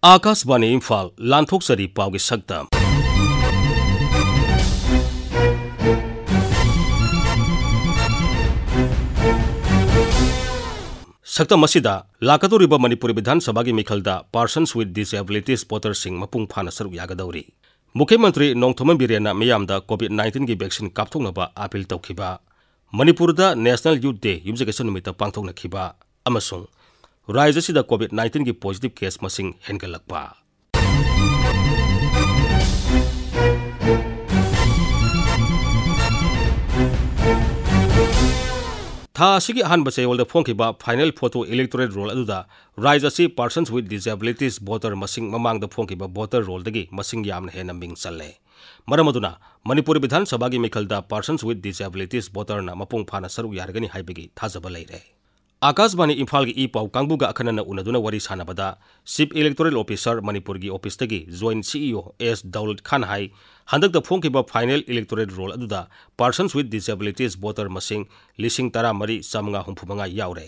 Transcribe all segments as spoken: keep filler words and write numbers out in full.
ꯑꯥꯀꯥꯁꯕꯥꯅꯤ ꯏꯝꯐꯥꯜ, ꯂꯥꯟꯊꯣꯛꯆꯔꯤ ꯄꯥꯎꯒꯤ ꯁꯛꯇꯝ꯫ ꯁꯛꯇꯝ ꯑꯁꯤꯗ ꯂꯥꯛꯀꯗꯧꯔꯤꯕ ꯃꯅꯤꯄꯨꯔ ꯕꯤꯙꯥꯟ ꯁꯚꯥꯒꯤ ꯃꯤꯈꯜꯗ Persons with Disabilities voterꯁꯤꯡ ꯃꯄꯨꯡ ꯐꯥꯅ ꯁꯔꯨꯛ ꯌꯥꯒꯗꯧꯔꯤ꯫ ꯃꯨꯈ꯭ꯌ ꯃꯟꯇ꯭ꯔꯤ ꯅꯣꯡꯊꯣꯝꯕꯝ ꯕꯤꯔꯦꯟꯅ ꯃꯤꯌꯥꯝꯗ COVID nineteenꯒꯤ vaccine ꯀꯥꯞꯊꯣꯛꯅꯕ appeal ꯇꯧꯈꯤꯕ, ꯃꯅꯤꯄꯨꯔꯗ National Youth Day ꯌꯨꯝꯖꯀꯩꯁ ꯅꯨꯃꯤꯠꯇ ꯄꯥꯡꯊꯣꯛꯅꯈꯤꯕ, ꯑꯃꯁꯨꯡ ꯔꯥꯖ꯭ꯌ ꯑꯁꯤꯗ COVID nineteenꯒꯤ positive case ꯃꯁꯤꯡ ꯍꯦꯟꯒꯠꯂꯛꯄ꯫ ꯊꯥ ꯑꯁꯤꯒꯤ ꯑꯍꯥꯟꯕ ꯆꯌꯣꯜꯗ ꯐꯣꯡꯈꯤꯕ final photo electoral roll ꯑꯗꯨꯗ ꯔꯥꯖ꯭ꯌ ꯑꯁꯤ Persons with Disabilities voter ꯃꯁꯤꯡ ꯃꯃꯥꯡꯗ ꯐꯣꯡꯈꯤꯕ voter rollꯗꯒꯤ ꯃꯁꯤꯡ ꯌꯥꯝꯅ ꯍꯦꯟꯅ ꯃꯤꯡ ꯆꯜꯂꯦ꯫ ꯃꯔꯝ ꯑꯗꯨꯅ ꯃꯅꯤꯄꯨꯔ ꯕꯤꯙꯥꯟ ꯁꯚꯥꯒꯤ ꯃꯤꯈꯜꯗ Persons with Disabilities voterꯅ ꯃꯄꯨꯡ ꯐꯥꯅ ꯁꯔꯨꯛ ꯌꯥꯔꯒꯅꯤ ꯍꯥꯏꯕꯒꯤ ꯊꯥꯖꯕ ꯂꯩꯔꯦ꯫ ꯑꯥꯀꯥꯁꯕꯥꯅꯤ ꯏꯝꯐꯥꯜꯒꯤ ꯏ ꯄꯥꯎ ꯀꯥꯡꯕꯨꯒ ꯑꯈꯟꯅꯅ ꯎꯅꯗꯨꯅ ꯋꯥꯔꯤ ꯁꯥꯟꯅꯕꯗ Chief Electoral Officer ꯃꯅꯤꯄꯨꯔꯒꯤ ꯑꯣꯐꯤꯁꯇꯒꯤ Joint CEO S ꯗꯧꯂꯠ ꯈꯥꯟ ꯍꯥꯏ, ꯍꯟꯗꯛꯇ ꯐꯣꯡꯈꯤꯕ final electoral roll ꯑꯗꯨꯗ Persons with Disabilities voter ꯃꯁꯤꯡ ꯂꯤꯁꯤꯡ ꯇꯔꯥꯃꯔꯤ ꯆꯥꯃꯉꯥ ꯍꯨꯝꯐꯨ ꯃꯉꯥ ꯌꯥꯎꯔꯦ꯫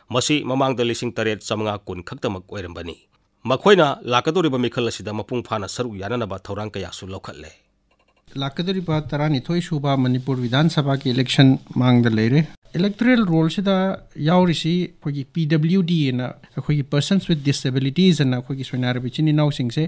ꯃꯁꯤ ꯃꯃꯥꯡꯗ ꯂꯤꯁꯤꯡ ꯇꯔꯦꯠ ꯆꯥꯃꯉꯥ ꯀꯨꯟ ꯈꯛꯇꯃꯛ ꯑꯣꯏꯔꯝꯕꯅꯤ꯫ ꯃꯈꯣꯏꯅ ꯂꯥꯛꯀꯗꯧꯔꯤꯕ ꯃꯤꯈꯜ ꯑꯁꯤꯗ ꯃꯄꯨꯡ ꯐꯥꯅ ꯁꯔꯨꯛ ꯌꯥꯅꯅꯕ ꯊꯧꯔꯥꯡ ꯀꯌꯥꯁꯨ ꯂꯧꯈꯠꯂꯦ꯫ ꯂꯥꯛꯀꯗꯧꯔꯤꯕ ꯇꯔꯥꯅꯤꯊꯣꯏ ꯁꯨꯕ ꯃꯅꯤꯄꯨꯔ ꯕꯤꯙꯥꯟ ꯁꯚꯥꯒꯤ election ꯃꯥꯡꯗ ꯂꯩꯔꯦ꯫ Electoral rollꯁꯤꯗ ꯌꯥꯎꯔꯤꯁꯤ ꯑꯩꯈꯣꯏꯒꯤ P W D ꯑꯅ, ꯑꯩꯈꯣꯏꯒꯤ Persons with Disabilities ꯑꯅ ꯑꯩꯈꯣꯏꯒꯤ ꯁꯣꯏꯅꯥꯏꯔꯕ ꯏꯆꯤꯟ ꯏꯅꯥꯎꯁꯤꯡꯁꯦ,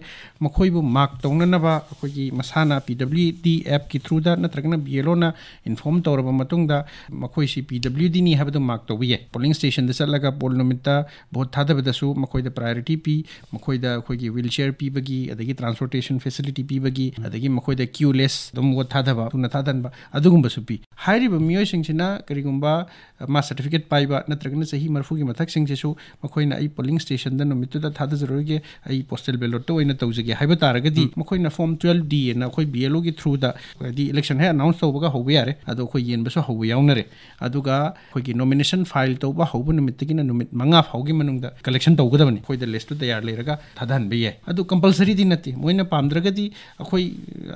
ꯃꯈꯣꯏꯕꯨ mark ꯇꯧꯅꯅꯕ ꯑꯩꯈꯣꯏꯒꯤ ꯃꯁꯥꯅ P W D appꯀꯤ throughꯗ ꯅꯠꯇ꯭ꯔꯒꯅ B L Oꯅ inform ꯇꯧꯔꯕ ꯃꯇꯨꯡꯗ ꯃꯈꯣꯏꯁꯤ P W Dꯅꯤ ꯍꯥꯏꯕꯗꯨ mark ꯇꯧꯕ ꯌꯥꯏ꯫ Polling stationꯗ ꯆꯠꯂꯒ poll ꯅꯨꯃꯤꯠꯇ vote ꯊꯥꯗꯕꯗꯁꯨ ꯃꯈꯣꯏꯗ priority ꯄꯤ, ꯃꯈꯣꯏꯗ ꯑꯩꯈꯣꯏꯒꯤ wheelchair ꯄꯤꯕꯒꯤ, ꯑꯗꯒꯤ transportation facility ꯄꯤꯕꯒꯤ, ꯑꯗꯒꯤ ꯃꯈꯣꯏꯗ queueless ꯑꯗꯨꯝ vote ꯊꯥꯗꯕ, ꯊꯨꯅ ꯊꯥꯗꯍꯟꯕ, ꯑꯗꯨꯒꯨꯝꯕꯁꯨ ꯄꯤ꯫ ꯍꯥꯏꯔꯤꯕ ꯃꯤꯑꯣꯏꯁꯤꯡꯁꯤꯅ ꯀꯔꯤꯒꯨꯝꯕ, ꯑ, ꯃꯥ certificate ꯄꯥꯏꯕ ꯅꯠꯇ꯭ꯔꯒꯅ ꯆꯍꯤ ꯃꯔꯤꯐꯨꯒꯤ ꯃꯊꯛꯁꯤꯡꯁꯤꯁꯨ ꯃꯈꯣꯏꯅ "ꯑꯩ polling stationꯗ ꯅꯨꯃꯤꯠꯇꯨꯗ ꯊꯥꯗꯖꯔꯣꯏꯒꯦ, ꯑꯩ postal ballotꯇ ꯑꯣꯏꯅ ꯇꯧꯖꯒꯦ" ꯍꯥꯏꯕ ꯇꯥꯔꯒꯗꯤ, ꯎꯝ꯫ ꯃꯈꯣꯏꯅ form twelve D ꯑꯅ ꯑꯩꯈꯣꯏ B L Oꯒꯤ throughꯗ, ꯍꯥꯏꯗꯤ election ꯍꯦꯛ announce ꯇꯧꯕꯒ ꯍꯧꯕ ꯌꯥꯔꯦ꯫ ꯑꯗꯣ ꯑꯩꯈꯣꯏ ꯌꯦꯟꯕꯁꯨ ꯍꯧꯕ ꯌꯥꯎꯅꯔꯦ꯫ ꯑꯗꯨꯒ ꯑꯩꯈꯣꯏꯒꯤ nomination file ꯇꯧꯕ ꯍꯧꯕ ꯅꯨꯃꯤꯠꯇꯒꯤꯅ ꯅꯨꯃꯤꯠ ꯃꯉꯥ ꯐꯥꯎꯒꯤ ꯃꯅꯨꯡꯗ collection ꯇꯧꯒꯗꯕꯅꯤ꯫ ꯑꯩꯈꯣꯏꯗ listꯇꯨ ꯇꯌꯥꯔ ꯂꯩꯔꯒ ꯊꯥꯗꯍꯟꯕ ꯌꯥꯏ꯫ ꯑꯗꯨ compulsoryꯗꯤ ꯅꯠꯇꯦ꯫ ꯃꯣꯏꯅ ꯄꯥꯝꯗ꯭ꯔꯒꯗꯤ ꯑꯩꯈꯣꯏ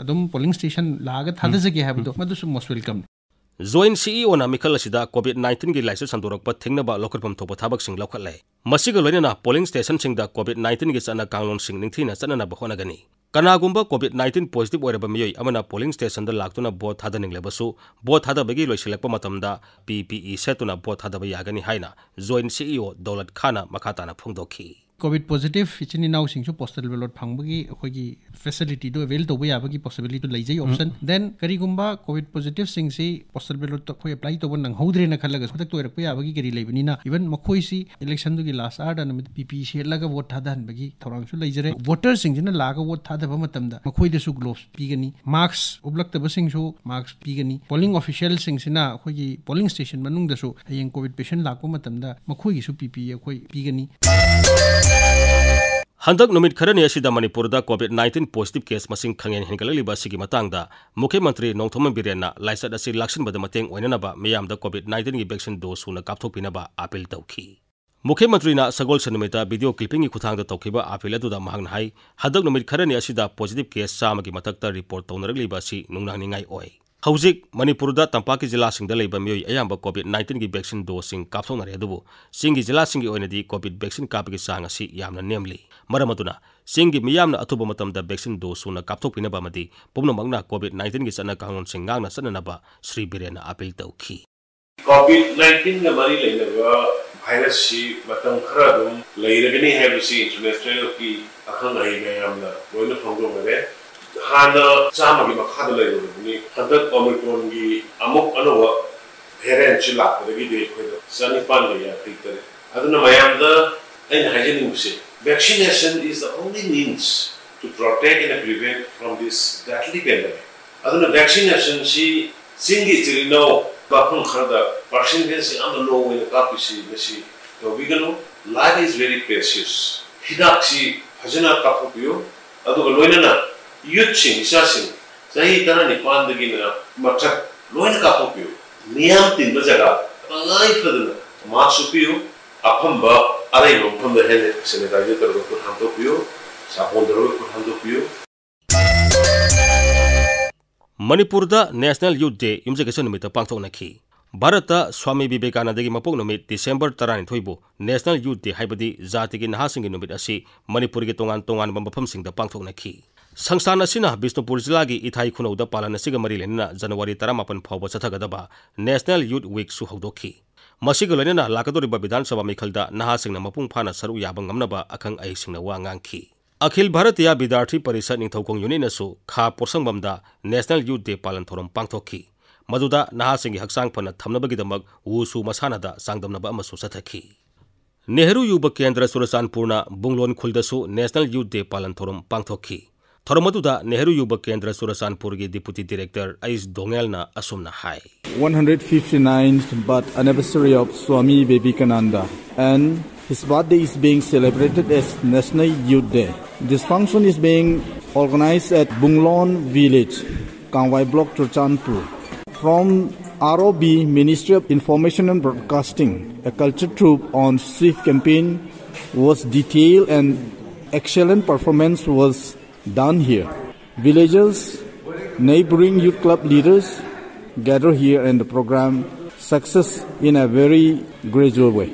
ꯑꯗꯨꯝ polling station ꯂꯥꯛꯑꯒ ꯎꯝ꯫ ꯊꯥꯗꯖꯒꯦ ꯍꯥꯏꯕꯗꯣ, ꯎꯝ꯫ ꯃꯗꯨꯁꯨ most welcome꯫ Joint C E O ꯅ ꯃꯤꯈꯜ ꯑꯁꯤꯗ COVID nineteen ꯒꯤ ꯂꯥꯏꯆꯠ ꯁꯟꯗꯣꯔꯛꯄ ꯊꯤꯡꯅꯕ ꯂꯧꯈꯠꯐꯝ ꯊꯣꯛꯄ ꯊꯕꯛꯁꯤꯡ ꯂꯧꯈꯠꯂꯦ꯫ ꯃꯁꯤꯒ ꯂꯣꯏꯅꯅ polling station ꯁꯤꯡꯗ COVID nineteen ꯒꯤ ꯆꯠꯅ ꯀꯥꯡꯂꯣꯟꯁꯤꯡ ꯅꯤꯡꯊꯤꯅ ꯆꯠꯅꯅꯕ ꯍꯣꯠꯅꯒꯅꯤ꯫ ꯀꯅꯥꯒꯨꯝꯕ COVID nineteen positive ꯑꯣꯏꯔꯕ ꯃꯤꯑꯣꯏ ꯑꯃꯅ polling station ꯗ ꯂꯥꯛꯇꯨꯅ vote ꯊꯥꯗꯅꯤꯡꯂꯕꯁꯨ, vote ꯊꯥꯗꯕꯒꯤ ꯂꯣꯏꯁꯤꯜꯂꯛꯄ ꯃꯇꯝꯗ P P E ꯁꯦꯠꯇꯨꯅ vote ꯊꯥꯗꯕ ꯌꯥꯒꯅꯤ ꯍꯥꯏꯅ Joint C E O Daulat ꯈꯥꯟꯅ ꯃꯈꯥ ꯇꯥꯅ ꯐꯣꯡꯗꯣꯛꯈꯤ꯫ COVID positive ꯏꯆꯤꯟ ꯏꯅꯥꯎꯁꯤꯡꯁꯨ postal ballot ꯐꯪꯕꯒꯤ ꯑꯩꯈꯣꯏꯒꯤ facility ꯗꯨ avail ꯇꯧꯕ ꯌꯥꯕꯒꯤ possibility ꯗꯨ ꯂꯩꯖꯩ, option꯫ Then ꯀꯔꯤꯒꯨꯝꯕ COVID positive ꯁꯤꯡꯁꯤ postal ballot ꯇ ꯑꯩꯈꯣꯏ apply ꯇꯧꯕ ꯅꯪꯍꯧꯗ꯭ꯔꯦꯅ ꯈꯜꯂꯒ ꯈꯨꯗꯛꯇ ꯑꯣꯏꯔꯛꯄ ꯌꯥꯕꯒꯤ ꯀꯔꯤ ꯂꯩꯕꯅꯤꯅ, even ꯃꯈꯣꯏꯁꯤ election ꯗꯨꯒꯤ last hour ꯗ ꯅꯨꯃꯤꯠ P P E ꯁꯦꯠꯂꯒ vote ꯊꯥꯗꯍꯟꯕꯒꯤ ꯊꯧꯔꯥꯡꯁꯨ ꯂꯩꯖꯔꯦ꯫ Voter ꯁꯤꯡꯁꯤꯅ ꯂꯥꯛꯑꯒ vote ꯊꯥꯗꯕ ꯃꯇꯝꯗ ꯃꯈꯣꯏꯗꯁꯨ gloves ꯄꯤꯒꯅꯤ꯫ Mask ꯎꯞꯂꯛꯇꯕꯁꯤꯡꯁꯨ mask ꯄꯤꯒꯅꯤ꯫ Polling official ꯁꯤꯡꯁꯤꯅ ꯑꯩꯈꯣꯏꯒꯤ polling station ꯃꯅꯨꯡꯗꯁꯨ ꯍꯌꯦꯡ COVID patient ꯂꯥꯛꯄ ꯃꯇꯝꯗ ꯃꯈꯣꯏꯒꯤꯁꯨ P P E ꯑꯩꯈꯣꯏ ꯄꯤꯒꯅꯤ꯫ ꯍꯟꯗꯛ ꯅꯨꯃꯤꯠ ꯈꯔꯅꯤ ꯑꯁꯤꯗ ꯃꯅꯤꯄꯨꯔꯗ COVID nineteen positive case ꯃꯁꯤꯡ ꯈꯪꯍꯦꯟ ꯍꯦꯟꯒꯠꯂꯛꯂꯤꯕ ꯑꯁꯤꯒꯤ ꯃꯇꯥꯡꯗ ꯃꯨꯈ꯭ꯌ ꯃꯟꯇ꯭ꯔꯤ ꯅꯣꯡꯊꯣꯝꯕꯝ ꯕꯤꯔꯦꯟꯅ ꯂꯥꯏꯆꯠ ꯑꯁꯤ ꯂꯥꯛꯁꯤꯟꯕꯗ ꯃꯇꯦꯡ ꯑꯣꯏꯅꯅꯕ ꯃꯤꯌꯥꯝꯗ COVID nineteen ꯒꯤ vaccine dose ꯁꯨꯅ ꯀꯥꯞꯊꯣꯛꯄꯤꯅꯕ appeal ꯇꯧꯈꯤ꯫ ꯃꯨꯈ꯭ꯌ ꯃꯟꯇ꯭ꯔꯤꯅ ꯁꯒꯣꯜꯁꯦꯟ ꯅꯨꯃꯤꯠꯇ video clipping ꯒꯤ ꯈꯨꯠꯊꯥꯡꯗ ꯇꯧꯈꯤꯕ appeal ꯑꯗꯨꯗ ꯃꯍꯥꯛꯅ ꯍꯥꯏ, ꯍꯟꯗꯛ ꯅꯨꯃꯤꯠ ꯈꯔꯅꯤ ꯑꯁꯤꯗ positive case ꯆꯥꯝꯃꯒꯤ ꯃꯊꯛꯇ report ꯇꯧꯅꯔꯛꯂꯤꯕ ꯑꯁꯤ ꯅꯨꯡꯅꯥꯡꯅꯤꯡꯉꯥꯏ ꯑꯣꯏ꯫ ꯍꯧꯖꯤꯛ ꯃꯅꯤꯄꯨꯔꯗ ꯇꯝꯄꯥꯛꯀꯤ ꯖꯤꯂꯥꯁꯤꯡꯗ ꯂꯩꯕ ꯃꯤꯑꯣꯏ ꯑꯌꯥꯝꯕ COVID nineteen ꯒꯤ vaccine dose ꯁꯤꯡ ꯀꯥꯞꯊꯣꯛꯅꯔꯦ, ꯑꯗꯨꯕꯨ ꯆꯤꯡꯒꯤ ꯖꯤꯂꯥꯁꯤꯡꯒꯤ ꯑꯣꯏꯅꯗꯤ COVID vaccine ꯀꯥꯞꯄꯒꯤ ꯆꯥꯡ ꯑꯁꯤ ꯌꯥꯝꯅ ꯅꯦꯝꯂꯤ꯫ ꯃꯔꯝ ꯑꯗꯨꯅ ꯆꯤꯡꯒꯤ ꯃꯤꯌꯥꯝꯅ ꯑꯊꯨꯕ ꯃꯇꯝꯗ vaccine dose ꯁꯨꯅ ꯀꯥꯞꯊꯣꯛꯄꯤꯅꯕ ꯑꯃꯗꯤ ꯄꯨꯝꯅꯃꯛꯅ COVID nineteen ꯒꯤ ꯆꯠꯅ ꯀꯥꯡꯂꯣꯟꯁꯤꯡ ꯉꯥꯛꯅ ꯆꯠꯅꯅꯕ ꯁ꯭ꯔꯤ ꯕꯤꯔꯦꯟꯅ appeal ꯇꯧꯈꯤ꯫ COVID nineteen ꯒ ꯃꯔꯤ ꯂꯩꯅꯕ virus ꯁꯤ ꯃꯇꯝ ꯈꯔ ꯑꯗꯨꯝ ꯂꯩꯔꯒꯅꯤ ꯍꯥꯏꯕꯁꯤ international ꯒꯤ ꯑꯈꯪ ꯑꯍꯩ ꯃꯌꯥꯝꯅ ꯂꯣꯏꯅ ꯐꯣꯡꯗꯣꯛꯅꯔꯦ꯫ ꯍꯥꯟꯅ ꯆꯥꯝꯃꯒꯤ ꯃꯈꯥꯗ ꯂꯩꯔꯨꯔꯕꯅꯤ꯫ ꯍꯟꯗꯛ Omicron ꯒꯤ ꯑꯃꯨꯛ ꯑꯅꯧꯕ variant ꯁꯤ ꯂꯥꯛꯄꯗꯒꯤꯗꯤ ꯑꯩꯈꯣꯏꯗ ꯆꯅꯤꯄꯥꯟꯒ ꯌꯥꯡꯈꯩ ꯇꯔꯦꯠ꯫ ꯑꯗꯨꯅ ꯃꯌꯥꯝꯗ ꯑꯩꯅ ꯍꯥꯏꯖꯅꯤꯡꯕꯁꯦ, vaccination is the only means to protect and prevent from this deadly pandemic꯫ ꯑꯗꯨꯅ vaccination ꯁꯤ ꯆꯤꯡꯒꯤ ꯏꯆꯤꯜ ꯏꯅꯥꯎ ꯃꯐꯝ ꯈꯔꯗ percentage ꯌꯥꯝꯅ low ꯑꯣꯏꯅ ꯀꯥꯞꯄꯤꯁꯤ ꯃꯁꯤ ꯇꯧꯕꯤꯒꯅꯨ꯫ Life is very precious꯫ ꯍꯤꯗꯥꯛꯁꯤ ꯐꯖꯅ ꯀꯥꯞꯊꯣꯛꯄꯤꯌꯨ꯫ ꯑꯗꯨꯒ ꯂꯣꯏꯅꯅ youth ꯁꯤꯡ, ꯏꯆꯥꯁꯤꯡ ꯆꯍꯤ ꯇꯔꯥꯅꯤꯄꯥꯟꯗꯒꯤꯅ ꯃꯊꯛ ꯂꯣꯏꯅ ꯀꯥꯞꯊꯣꯛꯄꯤꯌꯨ꯫ ꯃꯤꯌꯥꯝ ꯇꯤꯟꯕ ꯖꯒꯥ ꯇꯉꯥꯏ ꯐꯗꯅ mask ꯎꯞꯄꯤꯌꯨ꯫ ꯑꯐꯝꯕ ꯑꯔꯩꯕ ꯃꯐꯝꯗ hand sanitizer ꯇꯧꯔꯒ ꯈꯨꯠ ꯍꯥꯝꯗꯣꯛꯄꯤꯌꯨ꯫ ꯁꯥꯄꯣꯟ ꯇꯧꯔꯒ ꯈꯨꯠ ꯍꯥꯝꯗꯣꯛꯄꯤꯌꯨ꯫ ꯃꯅꯤꯄꯨꯔꯗ National Youth Day ꯌꯨꯝꯖꯀꯩꯁ ꯅꯨꯃꯤꯠꯇ ꯄꯥꯡꯊꯣꯛꯅꯈꯤ꯫ ꯚꯥꯔꯠꯇ ꯁ꯭ꯋꯥꯃꯤ ꯕꯤꯕꯦꯀꯥꯅꯟꯗꯒꯤ ꯃꯄꯣꯛ ꯅꯨꯃꯤꯠ December ꯇꯔꯥꯅꯤꯊꯣꯏꯕꯨ National Youth Day ꯍꯥꯏꯕꯗꯤ ꯖꯥꯇꯤꯒꯤ ꯅꯍꯥꯁꯤꯡꯒꯤ ꯅꯨꯃꯤꯠ ꯑꯁꯤ ꯃꯅꯤꯄꯨꯔꯒꯤ ꯇꯣꯉꯥꯟ ꯇꯣꯉꯥꯟꯕ ꯃꯐꯝꯁꯤꯡꯗ ꯄꯥꯡꯊꯣꯛꯅꯈꯤ꯫ ꯁꯪꯁꯊꯥꯟ ꯑꯁꯤꯅ ꯕꯤꯁꯅꯨꯄꯨꯔ ꯖꯤꯂꯥꯒꯤ ꯏꯊꯥꯏ ꯈꯨꯅꯧꯗ ꯄꯥꯂꯟ ꯑꯁꯤꯒ ꯃꯔꯤ ꯂꯩꯅꯅ January ꯇꯔꯥꯃꯥꯄꯟ ꯐꯥꯎꯕ ꯆꯠꯊꯒꯗꯕ National Youth Week ꯁꯨ ꯍꯧꯗꯣꯛꯈꯤ꯫ ꯃꯁꯤꯒ ꯂꯣꯏꯅꯅ ꯂꯥꯛꯀꯗꯧꯔꯤꯕ ꯕꯤꯙꯥꯟ ꯁꯚꯥ ꯃꯤꯈꯜꯗ ꯅꯍꯥꯁꯤꯡꯅ ꯃꯄꯨꯡ ꯐꯥꯅ ꯁꯔꯨꯛ ꯌꯥꯕ ꯉꯝꯅꯕ ꯑꯈꯪ ꯑꯍꯩꯁꯤꯡꯅ ꯋꯥ ꯉꯥꯡꯈꯤ꯫ ꯑꯈꯤꯜ ꯚꯥꯔꯇꯤꯌꯥ ꯕꯤꯗ꯭ꯌꯥꯔꯊꯤ ꯄꯔꯤꯁꯠ ꯅꯤꯡꯊꯧꯈꯣꯡ ꯌꯨꯅꯤꯠꯅꯁꯨ ꯈꯥ ꯄꯣꯠꯁꯪꯕꯝꯗ National Youth Day ꯄꯥꯂꯟ ꯊꯧꯔꯝ ꯄꯥꯡꯊꯣꯛꯈꯤ꯫ ꯃꯗꯨꯗ ꯅꯍꯥꯁꯤꯡꯒꯤ ꯍꯛꯆꯥꯡ ꯐꯅ ꯊꯝꯅꯕꯒꯤꯗꯃꯛ ꯋꯨꯁꯨ ꯃꯁꯥꯟꯅꯗ ꯆꯥꯡꯗꯝꯅꯕ ꯑꯃꯁꯨ ꯆꯠꯊꯈꯤ꯫ ꯅꯦꯍꯔꯨ ꯌꯨꯕ ꯀꯦꯟꯗ꯭ꯔ ꯆꯨꯔꯆꯥꯟꯄꯨꯔꯅ ꯕꯨꯡꯂꯣꯟ ꯈꯨꯜꯗꯁꯨ National Youth Day ꯄꯥꯂꯟ ꯊꯧꯔꯝ ꯄꯥꯡꯊꯣꯛꯈꯤ꯫ ꯊꯧꯔꯝ ꯑꯗꯨꯗ ꯅꯦꯍꯔꯨ ꯌꯨꯕ ꯀꯦꯟꯗ꯭ꯔ ꯆꯨꯔꯆꯥꯟꯄꯨꯔꯒꯤ Deputy Director ꯑꯩꯆ ꯗꯣꯉꯦꯜꯅ ꯑꯁꯨꯝꯅ ꯍꯥꯏ꯫ One hundred fifty-ninth birth anniversary of Swami Vivekananda, and his birthday is being celebrated as National Youth Day. This function is being organized at Bunglon Village, Kangwai Block, Churachandpur. From R O B, Ministry of Information and Broadcasting, a culture troupe on sweep campaign was detailed and excellent performance was done here. Villagers, neighboring youth club leaders gather here and the program success in a very gradual way.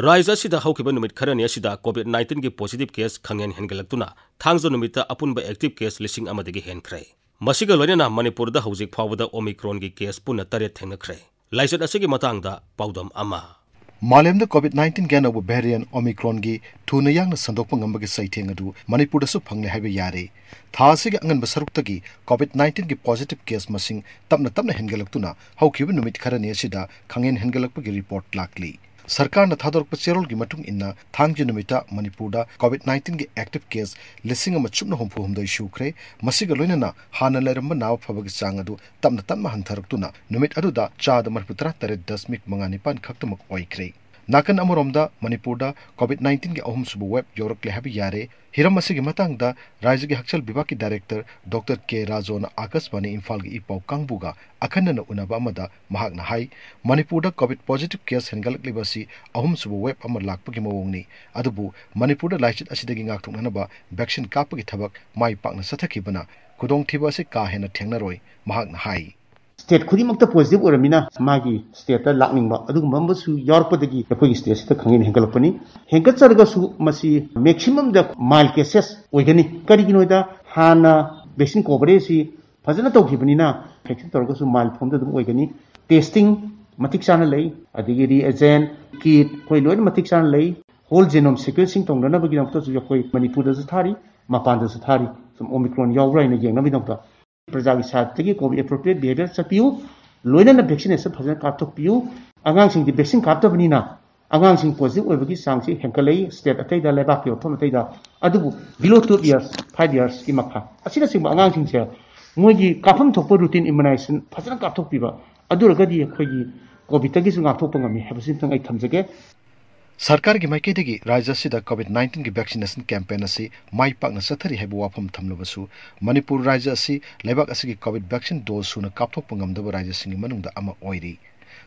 ꯔꯥꯖ꯭ꯌ ꯑꯁꯤꯗ ꯍꯧꯈꯤꯕ ꯅꯨꯃꯤꯠ ꯈꯔꯅꯤ ꯑꯁꯤꯗ COVID nineteen ꯒꯤ positive case ꯈꯪꯍꯦꯟ ꯍꯦꯟꯒꯠꯂꯛꯇꯨꯅ ꯊꯥꯡꯖ ꯅꯨꯃꯤꯠꯇ ꯑꯄꯨꯟꯕ active case ꯂꯤꯁꯤꯡ ꯑꯃꯗꯒꯤ ꯍꯦꯟꯈ꯭ꯔꯦ꯫ ꯃꯁꯤꯒ ꯂꯣꯏꯅꯅ ꯃꯅꯤꯄꯨꯔꯗ ꯍꯧꯖꯤꯛ ꯐꯥꯎꯕꯗ Omicron ꯒꯤ case ꯄꯨꯟꯅ ꯇꯔꯦꯠ ꯊꯦꯡꯅꯈ꯭ꯔꯦ꯫ ꯂꯥꯏꯆꯠ ꯑꯁꯤꯒꯤ ꯃꯇꯥꯡꯗ ꯄꯥꯎꯗꯝ ꯑꯃ꯫ ꯃꯥꯂꯦꯝꯗ COVID nineteen ꯒꯤ ꯑꯅꯧꯕ variant Omicron ꯒꯤ ꯊꯨꯅ ꯌꯥꯡꯅ ꯁꯟꯗꯣꯛꯄ ꯉꯝꯕꯒꯤ ꯆꯩꯊꯦꯡ ꯑꯗꯨ ꯃꯅꯤꯄꯨꯔꯗꯁꯨ ꯐꯪꯂꯦ ꯍꯥꯏꯕ ꯌꯥꯔꯦ꯫ ꯊꯥ ꯑꯁꯤꯒꯤ ꯑꯉꯟꯕ ꯁꯔꯨꯛꯇꯒꯤ COVID nineteen ꯒꯤ positive case ꯃꯁꯤꯡ ꯇꯞꯅ ꯇꯞꯅ ꯍꯦꯟꯒꯠꯂꯛꯇꯨꯅ ꯍꯧꯈꯤꯕ ꯅꯨꯃꯤꯠ ꯈꯔꯅꯤ ꯑꯁꯤꯗ ꯈꯪꯍꯦꯟ ꯍꯦꯟꯒꯠꯂꯛꯄꯒꯤ report ꯂꯥꯛꯂꯤ꯫ ꯁꯔꯀꯥꯔꯅ ꯊꯥꯗꯣꯔꯛꯄ ꯆꯦꯔꯣꯜꯒꯤ ꯃꯇꯨꯡ ꯏꯟꯅ, ꯊꯥꯡꯖ ꯅꯨꯃꯤꯠꯇ ꯃꯅꯤꯄꯨꯔꯗ COVID nineteen ꯒꯤ active case ꯂꯤꯁꯤꯡ ꯑꯃ ꯁꯨꯞꯅ ꯍꯨꯝꯐꯨ ꯍꯨꯝꯗꯣꯏ ꯁꯨꯈ꯭ꯔꯦ꯫ ꯃꯁꯤꯒ ꯂꯣꯏꯅꯅ ꯍꯥꯟꯅ ꯂꯩꯔꯝꯕ ꯅꯥꯕ ꯐꯕꯒꯤ ꯆꯥꯡ ꯑꯗꯨ ꯇꯞꯅ ꯇꯞꯅ ꯍꯟꯊꯔꯛꯇꯨꯅ ꯅꯨꯃꯤꯠ ꯑꯗꯨꯗ ꯆꯥꯗ ꯃꯔꯤꯐꯨ ꯇꯔꯥ ꯇꯔꯦꯠ ꯗꯁꯃꯤꯛ ꯃꯉꯥ ꯅꯤꯄꯥꯟ ꯈꯛꯇꯃꯛ ꯑꯣꯏꯈ꯭ꯔꯦ꯫ ꯅꯥꯀꯟ ꯑꯃꯔꯣꯝꯗ ꯃꯅꯤꯄꯨꯔꯗ COVID nineteen ꯒꯤ ꯑꯍꯨꯝꯁꯨꯕ wave ꯌꯧꯔꯛꯂꯦ ꯍꯥꯏꯕ ꯌꯥꯔꯦ꯫ ꯍꯤꯔꯝ ꯑꯁꯤꯒꯤ ꯃꯇꯥꯡꯗ ꯔꯥꯖ꯭ꯌꯒꯤ ꯍꯛꯁꯦꯜ ꯕꯤꯚꯥꯒꯀꯤ director Doctor K ꯔꯥꯖꯣꯅ ꯑꯥꯀꯥꯁꯕꯥꯅꯤ ꯏꯝꯐꯥꯜꯒꯤ ꯏ ꯄꯥꯎ ꯀꯥꯡꯕꯨꯒ ꯑꯈꯟꯅꯅ ꯎꯅꯕ ꯑꯃꯗ ꯃꯍꯥꯛꯅ ꯍꯥꯏ, ꯃꯅꯤꯄꯨꯔꯗ COVID positive case ꯍꯦꯟꯒꯠꯂꯛꯂꯤꯕ ꯑꯁꯤ ꯑꯍꯨꯝꯁꯨꯕ wave ꯑꯃ ꯂꯥꯛꯄꯒꯤ ꯃꯑꯣꯡꯅꯤ꯫ ꯑꯗꯨꯕꯨ ꯃꯅꯤꯄꯨꯔꯗ ꯂꯥꯏꯆꯠ ꯑꯁꯤꯗꯒꯤ ꯉꯥꯛꯊꯣꯛꯅꯅꯕ vaccine ꯀꯥꯞꯄꯒꯤ ꯊꯕꯛ ꯃꯥꯏ ꯄꯥꯛꯅ ꯆꯠꯊꯈꯤꯕꯅ ꯈꯨꯗꯣꯡꯊꯤꯕ ꯑꯁꯤ ꯀꯥ ꯍꯦꯟꯅ ꯊꯦꯡꯅꯔꯣꯏ, ꯃꯍꯥꯛꯅ ꯍꯥꯏ꯫ State ꯈꯨꯗꯤꯡꯃꯛꯇ positive ꯑꯣꯏꯔꯝꯃꯤꯅ ꯃꯥꯒꯤ state ꯇ ꯂꯥꯛꯅꯤꯡꯕ ꯑꯗꯨꯒꯨꯝꯕ ꯑꯃꯁꯨ ꯌꯥꯎꯔꯛꯄꯗꯒꯤ ꯑꯩꯈꯣꯏꯒꯤ state ꯁꯤꯗ ꯈꯪꯍꯦꯟ ꯍꯦꯟꯒꯠꯂꯛꯄꯅꯤ꯫ ꯍꯦꯟꯒꯠꯆꯔꯒꯁꯨ ꯃꯁꯤ maximum ꯗ mild cases ꯑꯣꯏꯒꯅꯤ꯫ ꯀꯔꯤꯒꯤꯅꯣꯗ ꯍꯥꯟꯅ vaccine coverage ꯁꯤ ꯐꯖꯅ ꯇꯧꯈꯤꯕꯅꯤꯅ vaccine ꯇꯧꯔꯒꯁꯨ mild form ꯗ ꯑꯗꯨꯝ ꯑꯣꯏꯒꯅꯤ꯫ Testing ꯃꯇꯤꯛ ꯆꯥꯅ ꯂꯩ, ꯑꯗꯒꯤ reagent, kit ꯑꯩꯈꯣꯏ ꯂꯣꯏꯅ ꯃꯇꯤꯛ ꯆꯥꯅ ꯂꯩ꯫ Whole genome sequencing ꯇꯧꯅꯅꯕꯒꯤꯗꯃꯛꯇꯁꯨ ꯑꯩꯈꯣꯏ ꯃꯅꯤꯄꯨꯔꯗꯁꯨ ꯊꯥꯔꯤ, ꯃꯄꯥꯟꯗꯁꯨ ꯊꯥꯔꯤ꯫ ꯁꯨꯝ Omicron ꯌꯥꯎꯕ꯭ꯔꯥ ꯍꯥꯏꯅ ꯌꯦꯡꯅꯕꯒꯤꯗꯃꯛꯇ꯫ ꯄ꯭ꯔꯖꯥꯒꯤ side ꯇꯒꯤ COVID appropriate behavior ꯆꯠꯄꯤꯌꯨ꯫ ꯂꯣꯏꯅꯅ vaccination ꯐꯖꯅ ꯀꯥꯞꯊꯣꯛꯄꯤꯌꯨ꯫ ꯑꯉꯥꯡꯁꯤꯡꯗꯤ vaccine ꯀꯥꯞꯇꯕꯅꯤꯅ ꯑꯉꯥꯡꯁꯤꯡ positive ꯑꯣꯏꯕꯒꯤ ꯆꯥꯡꯁꯤ ꯍꯦꯟꯒꯠꯂꯛꯏ state ꯑꯇꯩꯗ, ꯂꯩꯕꯥꯛꯀꯤ ꯃꯐꯝ ꯑꯇꯩꯗ꯫ ꯑꯗꯨꯕꯨ below twelve years, five years ꯀꯤ ꯃꯈꯥ ꯑꯁꯤꯅꯆꯤꯡꯕ ꯑꯉꯥꯡꯁꯤꯡꯁꯦ ꯃꯣꯏꯒꯤ ꯀꯥꯞꯐꯝ ꯊꯣꯛꯄ routine immunization ꯐꯖꯅ ꯀꯥꯞꯊꯣꯛꯄꯤꯕ, ꯑꯗꯨ ꯑꯣꯏꯔꯒꯗꯤ ꯑꯩꯈꯣꯏꯒꯤ COVID ꯇꯒꯤꯁꯨ ꯉꯥꯛꯊꯣꯛꯄ ꯉꯝꯃꯤ ꯍꯥꯏꯕꯁꯤꯃꯇꯪ ꯑꯩ ꯊꯝꯖꯒꯦ꯫ ꯁꯔꯀꯥꯔꯒꯤ ꯃꯥꯏꯀꯩꯗꯒꯤ ꯔꯥꯖ꯭ꯌ ꯑꯁꯤꯗ COVID nineteen ꯒꯤ vaccination campaign ꯑꯁꯤ ꯃꯥꯏ ꯄꯥꯛꯅ ꯆꯠꯊꯔꯤ ꯍꯥꯏꯕ ꯋꯥꯐꯝ ꯊꯝꯂꯕꯁꯨ, ꯃꯅꯤꯄꯨꯔ ꯔꯥꯖ꯭ꯌ ꯑꯁꯤ ꯂꯩꯕꯥꯛ ꯑꯁꯤꯒꯤ COVID vaccine dose ꯁꯨꯅ ꯀꯥꯞꯊꯣꯛꯄ ꯉꯝꯗꯕ ꯔꯥꯖ꯭ꯌꯁꯤꯡꯒꯤ ꯃꯅꯨꯡꯗ ꯑꯃ ꯑꯣꯏꯔꯤ꯫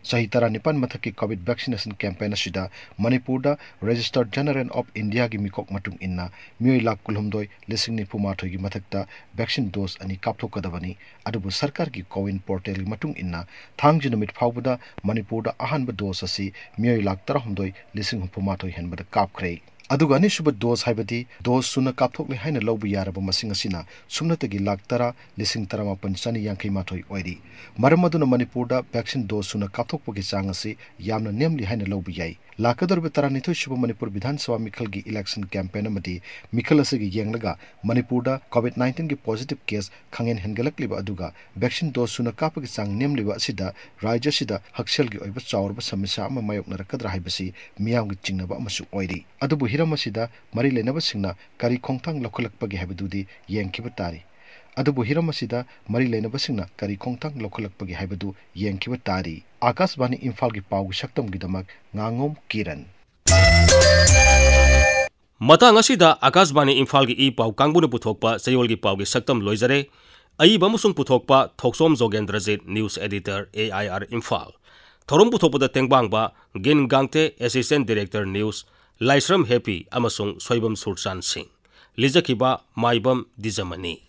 ꯆꯍꯤ ꯇꯔꯥꯅꯤꯄꯥꯟ ꯃꯊꯛꯀꯤ COVID vaccination campaign ꯑꯁꯤꯗ ꯃꯅꯤꯄꯨꯔꯗ Registrar General of India ꯒꯤ ꯃꯤꯀꯣꯛ ꯃꯇꯨꯡ ꯏꯟꯅ ꯃꯤꯑꯣꯏ ꯂꯥꯈ ꯀꯨꯟꯍꯨꯝꯗꯣꯏ ꯂꯤꯁꯤꯡ ꯅꯤꯐꯨ ꯃꯥꯊꯣꯏꯒꯤ ꯃꯊꯛꯇ vaccine dose ꯑꯅꯤ ꯀꯥꯞꯊꯣꯛꯀꯗꯕꯅꯤ꯫ ꯑꯗꯨꯕꯨ ꯁꯔꯀꯥꯔꯒꯤ CoWIN portal ꯒꯤ ꯃꯇꯨꯡ ꯏꯟꯅ, ꯊꯥꯡꯖ ꯅꯨꯃꯤꯠ ꯐꯥꯎꯕꯗ ꯃꯅꯤꯄꯨꯔꯗ ꯑꯍꯥꯟꯕ dose ꯑꯁꯤ ꯃꯤꯑꯣꯏ ꯂꯥꯈ ꯇꯔꯥꯍꯨꯝꯗꯣꯏ ꯂꯤꯁꯤꯡ ꯍꯨꯝꯐꯨ ꯃꯥꯊꯣꯏ ꯍꯦꯟꯕꯗ ꯀꯥꯞꯈ꯭ꯔꯦ꯫ ꯑꯗꯨꯒ ꯑꯅꯤꯁꯨꯕ dose ꯍꯥꯏꯕꯗꯤ dose ꯁꯨꯅ ꯀꯥꯞꯊꯣꯛꯂꯦ ꯍꯥꯏꯅ ꯂꯧꯕ ꯌꯥꯔꯕ ꯃꯁꯤꯡ ꯑꯁꯤꯅ ꯁꯨꯞꯅꯇꯒꯤ ꯂꯥꯈ ꯇꯔꯥ ꯂꯤꯁꯤꯡ ꯇꯔꯥꯃꯥꯄꯟ ꯆꯅꯤ ꯌꯥꯡꯈꯩ ꯃꯥꯊꯣꯏ ꯑꯣꯏꯔꯤ꯫ ꯃꯔꯝ ꯑꯗꯨꯅ ꯃꯅꯤꯄꯨꯔꯗ vaccine dose ꯁꯨꯅ ꯀꯥꯞꯊꯣꯛꯄꯒꯤ ꯆꯥꯡ ꯑꯁꯤ ꯌꯥꯝꯅ ꯅꯦꯝꯂꯤ ꯍꯥꯏꯅ ꯂꯧꯕ ꯌꯥꯏ꯫ ꯂꯥꯛꯀꯗꯧꯔꯤꯕ ꯇꯔꯥꯅꯤꯊꯣꯏ ꯁꯨꯕ ꯃꯅꯤꯄꯨꯔ ꯕꯤꯙꯥꯟ ꯁꯚꯥ ꯃꯤꯈꯜꯒꯤ election campaign ꯑꯃꯗꯤ ꯃꯤꯈꯜ ꯑꯁꯤꯒꯤ ꯌꯦꯡꯂꯒ ꯃꯅꯤꯄꯨꯔꯗ COVID nineteen ꯒꯤ positive case ꯈꯪꯍꯦꯟ ꯍꯦꯟꯒꯠꯂꯛꯂꯤꯕ ꯑꯗꯨꯒ vaccine dose ꯁꯨꯅ ꯀꯥꯞꯄꯒꯤ ꯆꯥꯡ ꯅꯦꯝꯂꯤꯕ ꯑꯁꯤꯗ ꯔꯥꯖ꯭ꯌ ꯑꯁꯤꯗ ꯍꯛꯁꯦꯜꯒꯤ ꯑꯣꯏꯕ ꯆꯥꯎꯔꯕ ꯁꯃꯁ꯭ꯌꯥ ꯑꯃ ꯃꯥꯌꯣꯛꯅꯔꯛꯀꯗ꯭ꯔꯥ ꯍꯥꯏꯕꯁꯤ ꯃꯤꯌꯥꯝꯒꯤ ꯆꯤꯡꯅꯕ ꯑꯃꯁꯨ ꯑꯣꯏꯔꯤ꯫ ꯑꯗꯨꯕꯨ ꯍꯤꯔꯝ ꯑꯁꯤꯗ ꯃꯔꯤ ꯂꯩꯅꯕꯁꯤꯡꯅ ꯀꯔꯤ ꯈꯣꯡꯊꯥꯡ ꯂꯧꯈꯠꯂꯛꯄꯒꯦ ꯍꯥꯏꯕꯗꯨꯗꯤ ꯌꯦꯡꯈꯤꯕ ꯇꯥꯔꯤ꯫ ꯑꯗꯨꯕꯨ ꯍꯤꯔꯝ ꯑꯁꯤꯗ ꯃꯔꯤ ꯂꯩꯅꯕꯁꯤꯡꯅ ꯀꯔꯤ ꯈꯣꯡꯊꯥꯡ ꯂꯧꯈꯠꯂꯛꯄꯒꯦ ꯍꯥꯏꯕꯗꯨ ꯌꯦꯡꯈꯤꯕ ꯇꯥꯔꯤ꯫ ꯑꯥꯀꯥꯁꯕꯥꯅꯤ ꯏꯝꯐꯥꯜꯒꯤ ꯄꯥꯎꯒꯤ ꯁꯛꯇꯝꯒꯤꯗꯃꯛ ꯉꯥꯉꯣꯝ ꯀꯤꯔꯟ꯫ ꯃꯇꯥꯡ ꯑꯁꯤꯗ ꯑꯥꯀꯥꯁꯕꯥꯅꯤ ꯏꯝꯐꯥꯜꯒꯤ ꯏ ꯄꯥꯎ ꯀꯥꯡꯕꯨꯅ ꯄꯨꯊꯣꯛꯄ ꯆꯌꯣꯜꯒꯤ ꯄꯥꯎꯒꯤ ꯁꯛꯇꯝ ꯂꯣꯏꯖꯔꯦ꯫ ꯑꯏꯕ ꯑꯃꯁꯨꯡ ꯄꯨꯊꯣꯛꯄ ꯊꯣꯛꯆꯣꯝ ꯖꯣꯒꯦꯟꯗ꯭ꯔꯖꯤꯠ, news editor, A I R Imphal. ꯊꯧꯔꯝ ꯄꯨꯊꯣꯛꯄꯗ ꯇꯦꯡꯕꯥꯡꯕ ꯒꯤꯟ ꯒꯥꯡꯇꯦ, assistant director news, ꯂꯥꯏꯁ꯭ꯔꯝ ꯍꯦꯄꯤ ꯑꯃꯁꯨꯡ ꯁꯣꯏꯕꯝ ꯁꯨꯔꯆꯥꯟ ꯁꯤꯡ꯫ ꯂꯤꯖꯈꯤꯕ ꯃꯥꯏꯕꯝ ꯗꯤꯖꯃꯅꯤ꯫